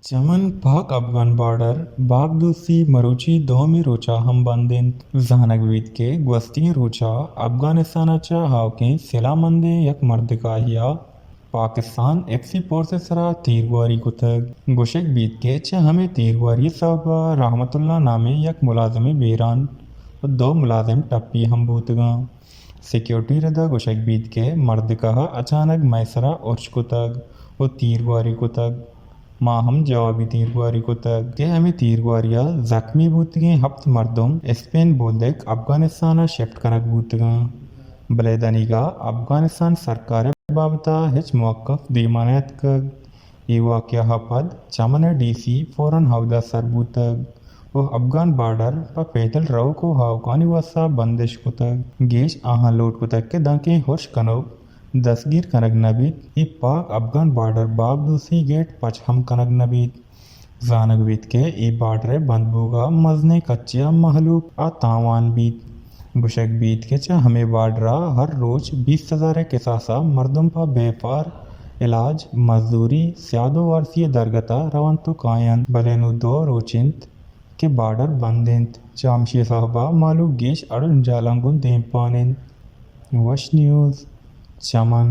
چمن پاک افغان بارڈر باگدوسی مروچی دومی روچا ہم بند انت۔ زانگ بیت کہ گوستگیں روچا افغانستان ء چہ آوکیں سلاہ مندیں یک مردکاہیا پاکستان ایف سی فورس ء سرا تیرگواری کتگ۔ گوشگ بیت کہ چہ ہمے تیرگواری ء سبب ء رحمت اللہ نامیں یک ملازمے بیران و دو ملازم ٹپی ہم بوتگاں۔ سیکیورٹی ردا گوشگ بیت کہ مردکہ ء اچانک مئے سرا ارش کتگ و تیرگواری کتگ۔ ما ہم جوابی تیرگواری کتگ کہ ہمے تیرگواری ء زخمی بوتگیں ہپت مردم اسپین بولدک افغانستان ء شفٹ کنگ بوتگاں، بلے دنیگا افغانستان سرکار ء بابت ء ہچ موقف دیما نیاتکگ۔ اے واقعہ ء پد چمن ء ڈی سی فوراً ہودء سر بوتگ و افغان بارڈر پہ پیدل روک و آوکانی واستا بندش کتگ۔ گیش آہاں لوٹ کتگ کہ دانکہ ہرش کنوک دستگیر کنگ نہ بیت، اے پاک افغان بارڈر باگدوسی گیٹ پچ ہم کنگ نہ بیت۔ زانگ بیت کہ اے بارڈر ء بند بوگ ء مزنیں کچے ء مہلوک ء تاوان بیت۔ گوشگ بیت کہ چہ ہمے بارڈر ء ہر روچ بیست ہزار ء کساس ء مردم پہ بیپار، علاج، مزدوری، سیاد و وارسی ء درگت ء رونت و کاینت، بلے نوں دو روچ انت کہ بارڈر بند انت۔ چہ ہمشی ء سبب ء مہلوک گیش اڑ و جنجالاں گوں دیمپان انت۔ وش نیوز، چمن۔